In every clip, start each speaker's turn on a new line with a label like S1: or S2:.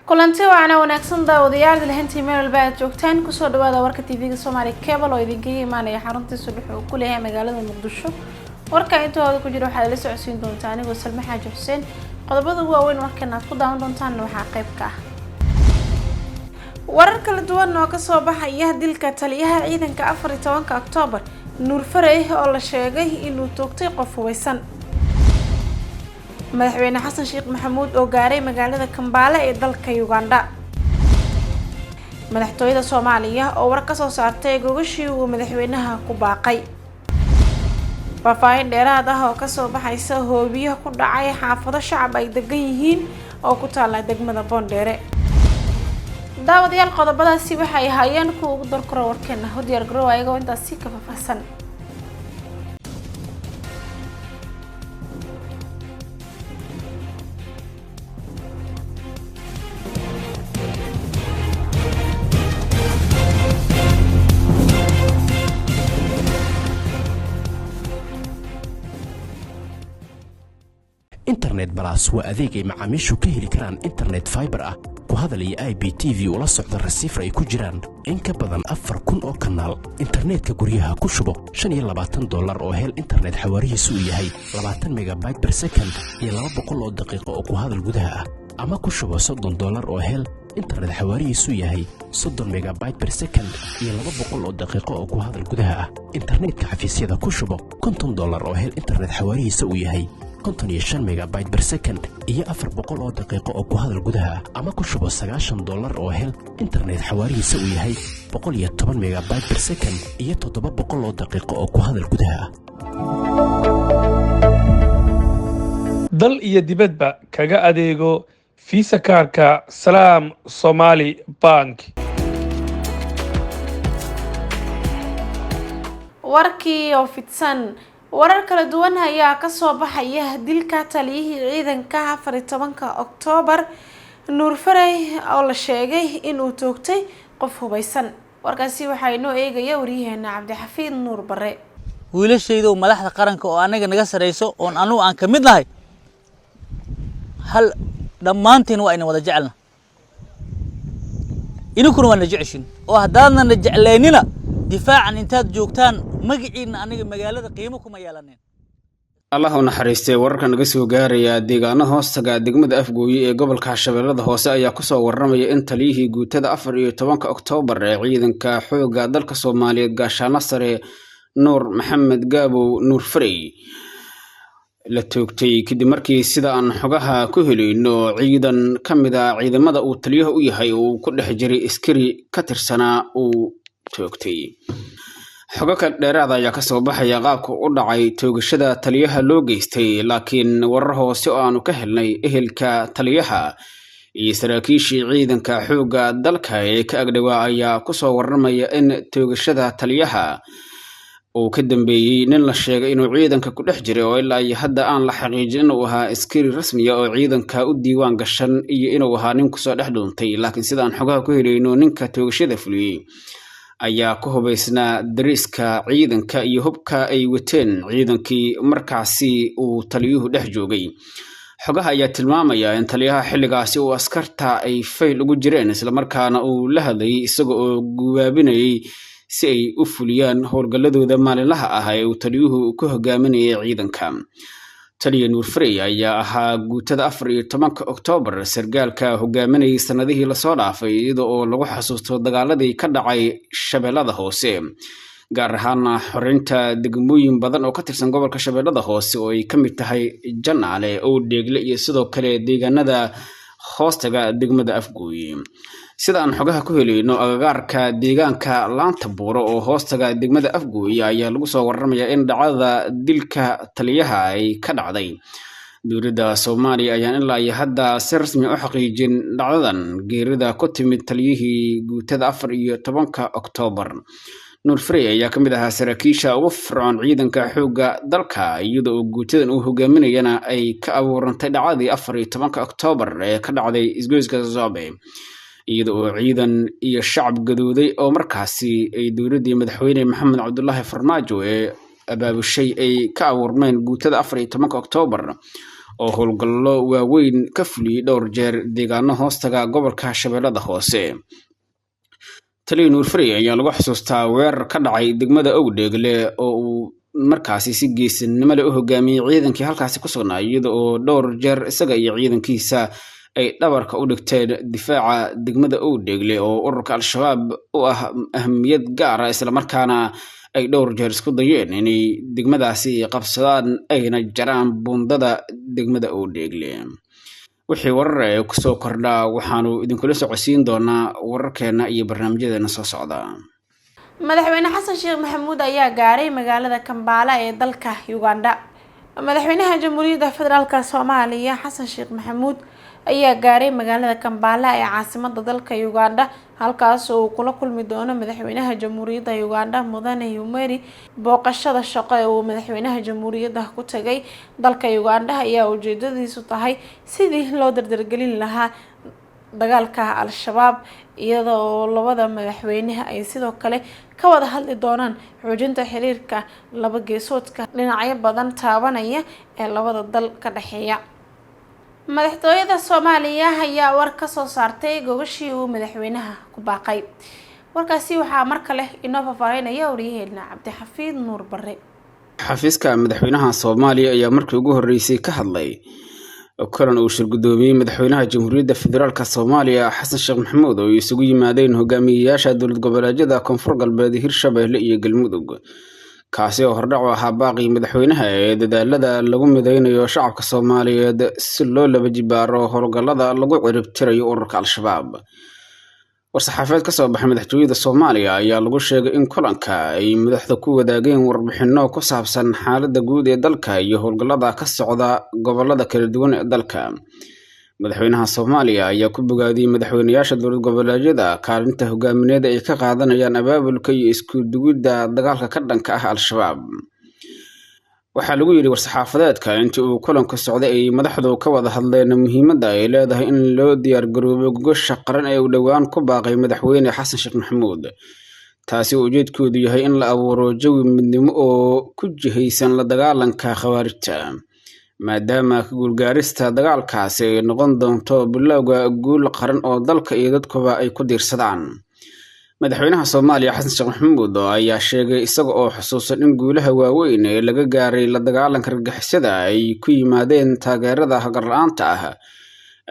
S1: Kulanti waana wanaagsan daawadayaal dilhantii meel walba aad joogtaan, kusoo dhawaada warka TV-ga Soomaali Cable oo idinkaga imaanaya xaruntiisa dhuxu uu ku leeyahay magaalada Muqdisho. Warka intooda ku jira waxaad la socodsiin doontaa anigoo Salma Xaaji Xuseen. Qodobada ugu waaweyn warkan aad ku daawan doontaan waxaa qayb ka ah warar kala duwan oo kasoo baxaya dilka taliyaha ciidanka 14-ka Oktoobar Nuur Farey oo la sheegay inuu toogtay qof hubeysan. Madaxweyne Xasan Sheekh Maxamuud oo gaaray magaalada Kampala ee dalka Uganda. Madaxtooyada Soomaaliya oo war ka soo saartay gogashii uu madaxweynaha ku baaqay. Faahfaahin dheeraad ah oo kasoo baxaysa hoobiyo ku dhacay xaafado shacab ay degan yihiin oo ku taala degmada Boondheere. Daawadayaal, qodobadaasi waxay ahaayeen kuwa ugu dorkaro warkeena. U diyaar garoow ayagoo intaas si ka faahfaahsan.
S2: Internet Balas waa adeeg ay macaamiishu ka heli karaan internet fiber ah, ku hadal iyo IPTV ula socda receiver ay ku jiraan in ka badan 4000 oo kanaal. Internetka guryaha ku shubo $25 oo hel internet xawaarihiisu uu yahay 20 megabyte per second iyo 200 oo daqiiqo oo ku hadal gudaha ah, ama ku shubo $30 oo hel internet xawaarihiisu yahay 30 megabyte per second iyo 200 oo daqiiqo oo ku hadal gudaha ah. Internetka xafiisyada ku shubo $50 oo hel internet xawaarihiisa uu yahay 55 megabyte per second iyo 400 oo daqiiqo oo ku hadal gudaha ah, ama ku shubo $90 oo hel internet xawaarihiisa uu yahay 110 megabyte per second iyo 700 oo daqiiqo oo ku hadal gudaha ah.
S3: Dal iyo dibadba kaga adeego Visa kaarka Salaam Somali Bank.
S1: Warkii oo fidsan. Warar kala duwan ayaa kasoo baxaya dilka taliyihii ciidanka 14-ka Oktoobar Nuur Farey oo la sheegay inuu toogtay qof hubeysan. Warkaasi waxaa inoo eegaya waryaheena Cabdixafiid Nuur Bare.
S4: Wiilashaydow, madaxda qaranka oo anaga naga sarayso oon anugu aan ka mid nahay, hal dhammaantiin waa ina wada jecelna, idinkuna waa na jeceshin, oo haddaadna na jeclaynina difaacan intaad joogtaan magaciinna aniga magaalada qiimo kuma yeelanin.
S5: Allah u naxariistay. Wararka naga soo gaaraya deegaano hoostaga degmada Afgooye ee gobolka Shabeellada Hoose ayaa kusoo waramaya in taliyihii guutada 14-ka Oktoobar ee ciidanka xoogga dalka Soomaaliyeed, gaashaano sare Nuur Maxamed Gaabow Nuur Farey, la toogtay kadib markii, sida aan xogaha ku helayno, ciidan ka mid a ciidamada uu taliyaha u yahay oo uu ku dhex jiray askari ka tirsanaa uu toogtay. Xogo ka dheeraada ayaa kasoo baxaya qaabka u dhacay toogashada taliyaha loo geystay, laakiin warar hoose oo aanu ka helnay ehelka taliyaha iyo saraakiishii ciidanka xoogga dalka ee ka agdhawaa ayaa kusoo waramaya in toogashada taliyaha uu ka dambeeyey nin la sheegay inuu ciidanka ku dhex jiray, oo ilaa iyo hadda aan la xaqiijin inuu ahaa askari rasmiya oo ciidanka u diiwaan gashan iyo inuu ahaa nin kusoo dhex dhuuntay. Laakiin sidaan xogaha ku helayno, ninka toogashada fuliyey ayaa ku hubaysnaa dariiska ciidanka iyo hubka ay wateen ciidankii markaasi uu taliyuhu dhex joogay. Xogaha ayaa tilmaamaya in taliyaha xilligaasi uu askarta ay fayl ugu jireen, islamarkaana uu la hadlayay isaga oo gubaabinayay si ay u fuliyaan howlgalladooda maalinlaha ah ee uu taliyuhu ku hogaaminayay ciidanka. Taliya Nuur Farey ayaa ahaa guutada 14-ka Oktoobar sargaalka hogaaminayay sanadihii lasoo dhaafay, iyada oo lagu xasuusto dagaaladii ka dhacay Shabeellada Hoose, gaar ahaana xoreynta degmooyin badan oo ka tirsan gobolka Shabeellada Hoose oo ay ka mid tahay Janaale, Owdheegle iyo sidoo kale deegaanada hoostaga degmada Afgooye. Sida aan xogaha ku helayno, agagaarka deegaanka Laanta Buuro oo hoostaga degmada Afgooye ayaa lagu soo waramayaa in dhacdada dilka taliyaha ay ka dhacday. Dowladda Soomaaliya ayaan ilaa iyo hadda si rasmi u xaqiijin dhacdadan geerida ku timid taliyihii guutada 14-ka Oktoobar. Nuur Farey ayaa ka mid ahaa saraakiisha ugu fircoon ciidanka xoogga dalka, iyada oo guutadan uu hogaaminayana ay ka abuurantay dhacdadii 14-ka Oktoobar ee ka dhacday isgoyska Zobe, iyada oo ciidan iyo shacab gadooday oo markaasi ay dowladdii madaxweyne Maxamed Cabdulaahi Farmaajo ee abaabushay ay ka abuurmeen guutada 14-ka Oktoobar Oo howlgallo waaweyn ka fuliyey dhowr jeer deegaano hoostaga gobolka Shabeellada Hoose. Taliya Nuur Farey ayaa lagu xusuustaa weerar ka dhacay degmada Owdheegle oo uu markaasi si geesinimo leh u hogaamiyey ciidankii halkaasi ku sugnaa, iyada oo dhowr jeer isaga iyo ciidankiisa ay dhabarka u dhigteen difaaca degmada Owdheegle oo ururka Al-Shabaab u ah ahamiyad gaara, islamarkaana ay dhowr jeer isku dayeen inay degmadaasi qabsadaan ayna jaraan buundada degmada Owdheegle. Wixii warar ee kusoo kordhaa waxaanu idinkula socodsiin doonaa wararkeena iyo barnaamijyadeena soo socda.
S1: Madaxweyne Xasan Sheekh Maxamuud ayaa gaaray magaalada Kambaala ee dalka Uganda. Madaxweynaha Jamhuuriyadda Federaalka Soomaaliya Xasan Sheekh Maxamuud ayaa gaaray magaalada Kambaala ee caasimada dalka Uganda, halkaas oo uu kula kulmi doono madaxweynaha Jamhuuriyadda Uganda, Mudane Yoweri. Booqashada shaqo ee uu madaxweynaha jamhuuriyadda ku tagay dalka Uganda ayaa ujeedadiisu tahay sidii loo dardargelin lahaa dagaalka Al-Shabaab, iyada oo labada madaxweyne ay sidoo kale ka wada hadli doonaan xoojinta xiriirka laba geesoodka dhinacyo badan taabanaya ee labada dal ka dhexeeya. Madaxtooyada Soomaaliya ayaa war ka soo saartay gogashii uu madaxweynaha ku baaqay. Warkaasi waxaa mar kale inoo faahfaahinaya waryaheena Cabdixafiid Nuur Bare.
S5: Xafiiska madaxweynaha Soomaaliya ayaa markii ugu horreysay ka hadlay kulan uu shir guddoomiyey madaxweynaha Jamhuuriyadda Federaalka Soomaaliya Xasan Sheekh Maxamuud oo ay isugu yimaadeen hogaamiyeyaasha dowlad goboleedyada Koonfur Galbeed, Hirshabeelle iyo Galmudug, kaasi oo hordhac u ahaa baaqii madaxweynaha ee dadaalada lagu mideynayo shacabka Soomaaliyeed si loo laba jibaaro howlgallada lagu ciribtirayo ururka Al-Shabaab. War-saxaafeed ka soo baxay madaxtooyada Soomaaliya ayaa lagu sheegay in kulanka ay madaxda ku wadaageen warbixino ku saabsan xaaladda guud ee dalka iyo howlgallada ka socda gobollada kala duwan ee dalka. Madaxweynaha Soomaaliya ayaa ku bogaadiyey madaxweynayaasha dowlad goboleedyada kaalinta hogaamineed ay ka qaadanayaan abaabulka iyo isku dugidda dagaalka ka dhanka ah Al-Shabaab. Waxaa lagu yidhi war-saxaafadeedka, intii uu kulanku socday ay madaxdu ka wada hadleen muhiimadda ay leedahay in loo diyaargaroobo gogosha qaran ee uu dhowaan ku baaqay madaxweyne Xasan Sheekh Maxamuud, taasi oo ujeedkoodu yahay in la abuuro jawi midnimo oo ku jihaysan la dagaalanka khawaarijta, maadaama ka guulgaarista dagaalkaasi ay noqon doonto bilowga guul qaran oo dalka iyo dadkuba ay ku diirsadaan. Madaxweynaha Soomaaliya Xasan Sheekh Maxamuud ayaa sheegay, isaga oo xusuusan in guulaha waaweyn ee laga gaaray la dagaalanka argagixisada ay ku yimaadeen taageerada hagar-la'aanta ah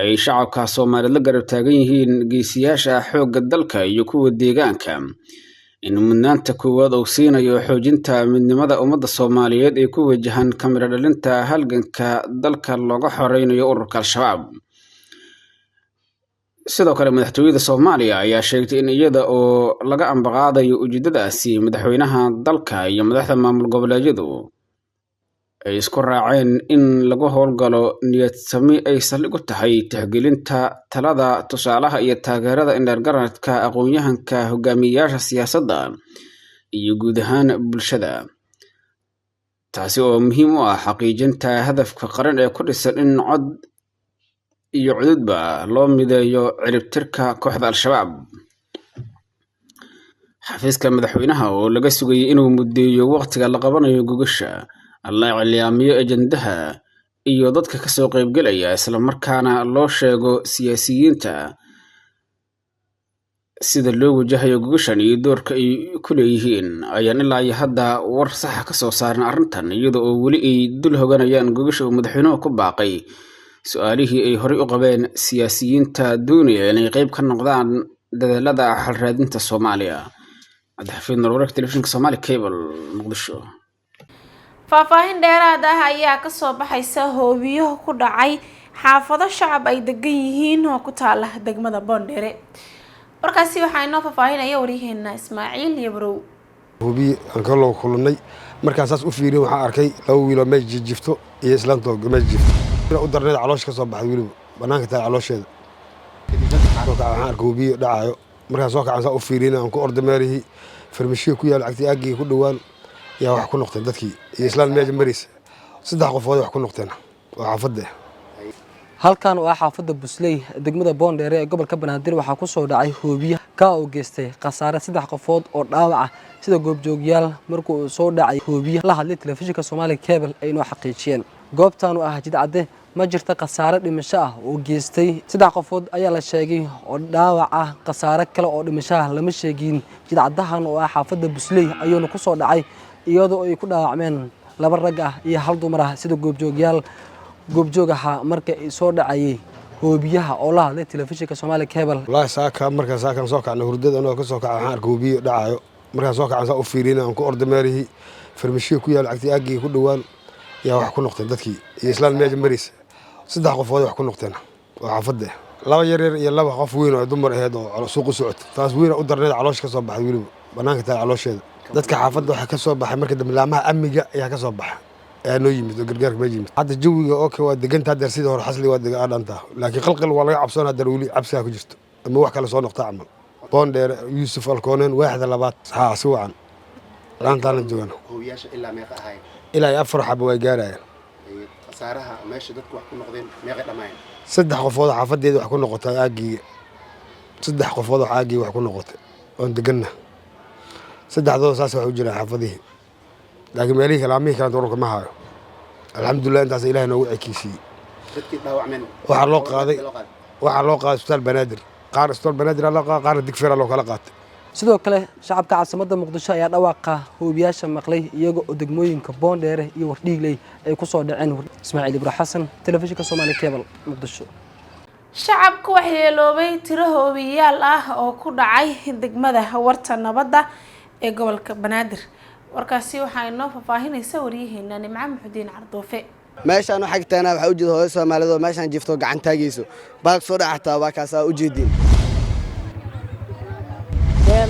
S5: ay shacabka Soomaaliyeed la garab taagan yihiin geesiyaasha xoogga dalka iyo kuwa deegaanka, in mudnaanta koowaad uu siinayo xoojinta midnimada ummadda Soomaaliyeed ee ku wajahan kamiro dhalinta halganka dalka looga xoreynayo ururka Al-Shabaab. Sidoo kale, madaxtooyada Soomaaliya ayaa sheegtay in iyada oo laga ambaqaadayo ujeedadaasi, madaxweynaha dalka iyo madaxda maamul goboleedyadu ay isku raaceen in lagu howlgalo niyad sami ay saldhig u tahay tixgelinta talada, tusaalaha iyo taageerada indheergaradka, aqoon-yahanka, hogaamiyeyaasha siyaasadda iyo guud ahaan bulshada, taasi oo muhiim u ah xaqiijinta hadafka qaran ee ku dhisan in cod iyo cududba loo mideeyo ciribtirka kooxda Al-Shabaab. Xafiiska madaxweynaha oo laga sugayay inuu muddeeyo waqtiga la qabanayo gogasha, la iclaamiyo ajandaha iyo dadka kasoo qaybgelaya, islamarkaana loo sheego siyaasiyiinta sida loo wajahayo gogashan iyo doorka ay ku leeyihiin, ayaan ilaa iyo hadda war saxa kasoo saarin arrintan, iyada oo weli ay dul hoganayaan gogasha uu madaxweynuhu ku baaqay su-aalihii ay horey u qabeen siyaasiyiinta doonaya inay qayb ka noqdaan dadaalada xal raadinta Soomaaliya. Cabdixafiid Nur, wararka telefishinka Somali Cable, Muqdisho.
S1: Faahfaahin dheeraad ah ayaa kasoo baxaysa hoobiyo ku dhacay xaafado shacab ay degan yihiin oo ku taala degmada Boondheere. Warkaasi waxaa inoo faahfaahinaya waryaheena Ismaaciil Yabrow.
S6: Hubiye aan ka loo kulannay. Markaan saas u fiiriyin, waxaan arkay laba wiiloo meesha jijifto iyo islaantoo meesha jifto u darneed, caloosha ka soo baxday, weliba bannaanka taal caloosheeda. Soo kaca, waxaan arkay hubiye dhacayo. Markaan soo kacan saa u fiiriyin, aan ku orday meelihii farmashiya ku yaal cagtii aaggii ku dhowaan yaa wax ku noqteen dadkii iyo islaan meesha maraysa. Saddex qofood wax ku noqteen oo xaafadda ah.
S7: Halkan oo ah xaafadda Busley, degmada Boondheere ee gobolka Banaadir, waxaa ku soo dhacay hoobiye ka oo geystay khasaare saddex qofood oo dhaawac ah, sida goobjoogyaal markuu uu soo dhacay hoobiye la hadlay telefishinka Soomaaliya Cable ay inoo xaqiijiyeen. Goobtan oo ah Jidcadde Ma jirta khasaare dhimasho ah oo geystay. Saddex qofood ayaa la sheegay oo dhaawac ah, khasaare kale oo dhimasho ah lama sheegin. Jidcadahan oo ah xaafadda Busley ayuuna ku soo dhacay, iyadoo ay ku dhaawacmeen laba rag ah iyo hal dumar ah, sida goobjoogyaal goobjoog ahaa marka ay soo dhacayay hoobiyaha oo la hadlay telefishinka Soomaali Cable.
S6: Wallaahi saaka markaan saakan soo kacnay hurdada, anoo ka soo kaca, waxaan arkay hoobiyo dhacayo. Markaan soo kacan saa u fiirina, aan ku orday meelihii farmashiya ku yaal cagtii aaggii ku dhowaan yaa wax ku noqteen dadkii iyo islaan meesha maraysa. Saddex qofood wax ku noqteen oo xaafadda ah, laba yar yar iyo laba qof weyn oo dumar ahayd oo suuq u socota. Taas weyn u darneed, caloosha ka soo baxday, weliba banaanka taal caloosheeda. Dadka xaafadda waxaa ka soo baxay marka dambe laamaha amniga ayaa ka soo baxay, ayaa noo yimid oo gargaarka ma yimid. Hadda jawiga okay, waa deganta haddeer, sidii hore xasli waa dega dhantaa, laakiin qalqal waa laga cabsoon haddeer, weli cabsigaa ku jirto ama wax kale soo noqta camal. Boondheere, Yuusuf Alkooneen, waaxda labaad. Haa, si wacan laantaana joogan.
S8: Hoobiyaasha ilaa meeqa ahayn?
S6: Ilaa iyo afar xabo way gaarayaan.
S8: Khasaaraha meesha dadku wax ku noqdeen meeqay dhammaayeen?
S6: Saddex qofood oo xaafadeeda wax ku noqotay aaggii, saddex qofood oo aaggii wax ku noqotay oon deganna, saddexdooda saas wax u jiraan xaafadihii, laakiin meelihii kale, laamihii kalenta warka ma hayo. Alxamdulilah, intaas Ilahay noogu ekeysiiyey.
S8: Dadkii dhaawacmeen?
S6: Waxaa loo qaaday Isbitaal Banaadir. Qaar Isbitaal Banaadir loo qaaday, qaarna Digfeera loo kala qaatay.
S7: Sidoo kale shacabka caasimadda Muqdisho ayaa dhawaaqa hoobiyaasha maqlay, iyaga oo degmooyinka Boondheere iyo Wardhiigley ay ku soo dhaceen. Ismaaciil Ibra Xasan, telefishinka Soomaali Cable, Muqdisho.
S1: Shacabka waxyeeloobay tiro hoobiyaal ah oo ku dhacay degmada Warta Nabadda ee gobolka Banaadir. Warkaasi waxaa inoo faahfaahinaysa waryaheena Nimco Muxudiin Cardoofe.
S9: Meeshaan waxaa taagnaa, waxaa ujeeda hooyo Soomaaliyeed oo meeshaan jiifto, gacan taagayso. Baag soo dhacataa waa kaasaa ujeediin.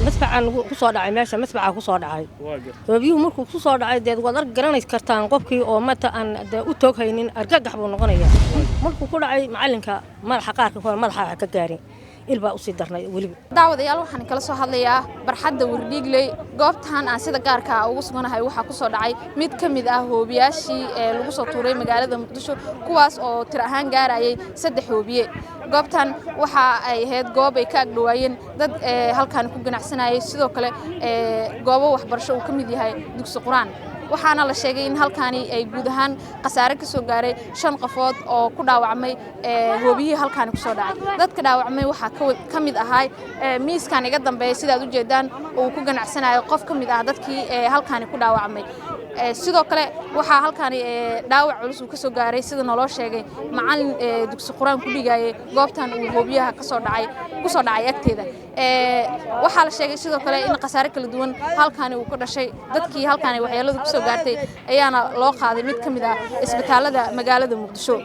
S10: Madfacaan ku soo dhacay meesha, madfacaa ku soo dhacay hoobiyuhu. Markuu ku soo dhacay, deed waad arg garanay kartaan qofkii oo mata aan dee u tooghaynin, argagax buu noqonayaa. Markuu ku dhacay macalinka madaxa, qaarka hore madaxa wax ka gaarin, il baa usii darnay weliba.
S11: Daawadayaal, waxaan kala soo hadlayaa barxadda Wardhiigley. Goobtan aan sida gaarka ah ugu suganahay waxaa ku soo dhacay mid ka mid ah hoobiyaashii ee lagu soo tuuray magaalada Muqdisho, kuwaas oo tir ahaan gaarayay saddex hoobiye. Goobtan waxa ay ahayd goob ay ka agdhowaayeen dad halkan ku ganacsanayay, sidoo kale goobo waxbarasho uu ka mid yahay dugsi Qur-aan. Waxaana la sheegay in halkaani ay guud ahaan khasaare ka soo gaaray shan qofood oo ku dhaawacmay hoobiyihii halkaani ku soo dhacay. Dadka dhaawacmay waxaa ka mid ahaa miiskan iga dambeeya, sidaad u jeedaan, uu ku ganacsanayo qof ka mid ah dadkii halkaani ku dhaawacmay. Sidoo kale waxaa halkaani dhaawac culus uu ka soo gaaray, sida naloo sheegay, macalin dugsi Qur-aan ku dhigayay goobtan uu hoobiyaha kasoo dhacay ku soo dhacay agteeda. Waxaa la sheegay sidoo kale in khasaare kala duwan halkaani uu ka dhashay. Dadkii halkaani waxyeeladu kusoo gaartay ayaana loo qaaday mid ka mid ah isbitaalada magaalada Muqdisho.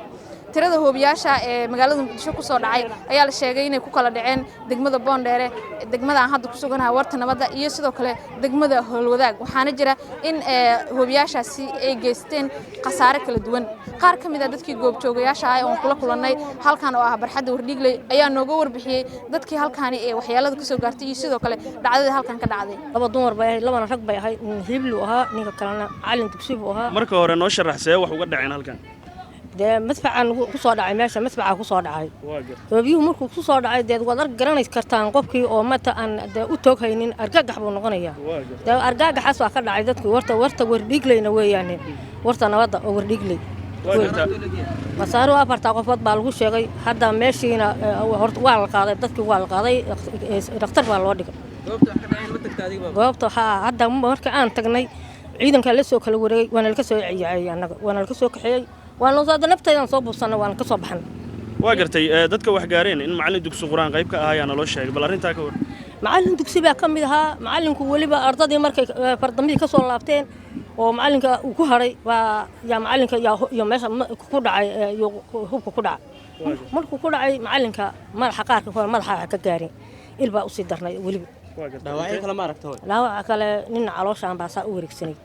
S11: Tirada hoobiyaasha ee magaalada Muqdisho ku soo dhacay ayaa la sheegay inay ku kala dhaceen degmada Boondheere, degmada aan hadda ku suganahay Warta Nabadda, iyo sidoo kale degmada Howlwadaag. Waxaana jira in hoobiyaashaasi ay geysteen khasaare kala duwan. Qaar ka mid ah dadkii goobjoogayaasha ah oon kula kulannay halkan oo ah barxadda Wardhiigley ayaa nooga warbixiyey dadkii halkaani ee waxyeelada kasoo gaartay iyo sidoo kale dhacdadii halkan ka dhacday.
S10: Laba dumar bay ahayd, labana rag bay ahayd. Nin hiliblu ahaa, ninka kalena macalin dugsi buu ahaa.
S12: Marka hore noo sharax see wax uga dhaceen halkan.
S10: Dee madfacaan ku soo dhacay meesha, madfacaa ku soo dhacay hoobiyuhu. Markuu ku soo dhacay, deed waad arg garanay kartaan qofkii oo mata aan dee u tooghaynin, argagax buu noqonayaa. Dee argagaxaas waa ka dhacay dadku. Warta Wardhiigleyna weeyaane, Warta Nabadda oo Wardhiigley. Khasaaruhu afartaa qofood baa lagu sheegay. Hadda meeshiina horta waa la qaaday, dadkii waa la qaaday, dhakhtar baa loo dhigay goobta. Waxaa hadda marka aan tagnay ciidankaa la soo kala wareegay, waana laka soo ciyaceeyey annaga, waana laka soo kaxeeyey, waana hadda naftaydan soo buubsanay, waana ka soo baxnay.
S12: Waa gartay. Dadka wax gaareen in macallin dugsi Qur-aan qayb ka ah ayaa naloo sheegay. Bal arrintaa ka war.
S10: Macallin dugsi baa ka mid ahaa. Macallinku weliba ardadii markay fardamidii ka soo laabteen oo macallinka uu ku hadhay baa yaa macallinka yaa iyo meesha ku dhacay iyo hubka ku dhacay. Markuu ku dhacay macallinka madaxa, qaarka hore madaxa wax ka gaarin, il baa usii darnay weliba.
S13: Dhaawacyo kale ma aragta?
S10: Dhaawaca kale nina calooshaan baa saa u wareegsanay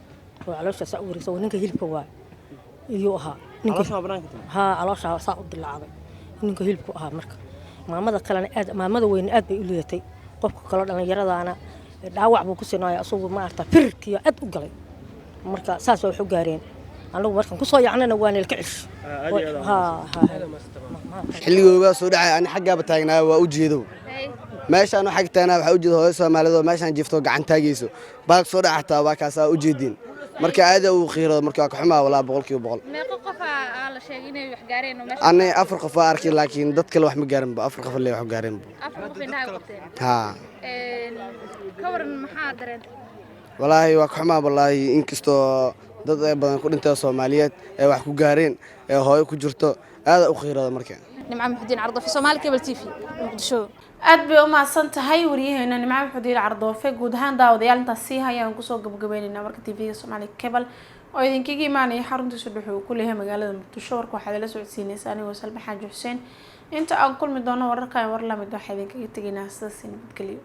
S10: oo caloosha saa u wareegsan oo ninka hilibka waay iyuu ahaa. Haa, calooshaa saa u dilaacday ninka hilibku ahaa. Marka maamada kalena aad, maamada weyne aad bay u liidatay. Qofka kaloo dhallinyaradaana dhaawac buu ku sinaayo, asagu maarata firkiyo aad u galay. Marka saas waa wax u gaareen. Annagu markaan kusoo yacnana waa nilka celish.
S9: Xilligoogaa soo dhacay ani xaggaaba taagnaa, waa u jeedow. Meeshaan xag taagnaa, waxaa ujeeda hooyo Soomaaliyeed oo meeshaan jiifto, gacan taagayso. Baag soo dhacataa waa kaasaa ujeediin. Marka aad uu qiirado, marka waa ka xumaa walaa, 100%.
S11: Meeqo qof aa la sheegay inay wax gaareen oo meesha?
S9: Ani afar qof waa arkay, laakiin dad kale wax ma gaarinba. Afar qof le wax gaarinba.
S11: Afar qof indhaha qabteen?
S9: Haa.
S11: Ka waran, maxaa dareentay?
S9: Walaahi waa ka xumaa walaahi, inkastoo dad badan ku dhintay Soomaaliyeed ee wax ku gaareen ee hooyo ku jirto, aad u qiirada marka.
S11: Nimco Muxudiin Cardoofe, Soomaali Cable TV, Muqdisho.
S1: Aad bay u mahadsan tahay waryaheena Nimco Muxudiin Cardoofe. Guud ahaan daawadayaal, intaas sii hayaan kusoo gabagabeynayna warka TV-ga Soomaali Cable oo idinkaga imaanaya xaruntiisa dhexe uu ku leeyahay magaalada Muqdisho. Warka waxaad ila socodsiinaysaa anigoo Salma Xaaji Xuseen. Inta aan kulmi doono wararkan war lamid, waxaa idinkaga tegaynaa sidaas nabadgelyo.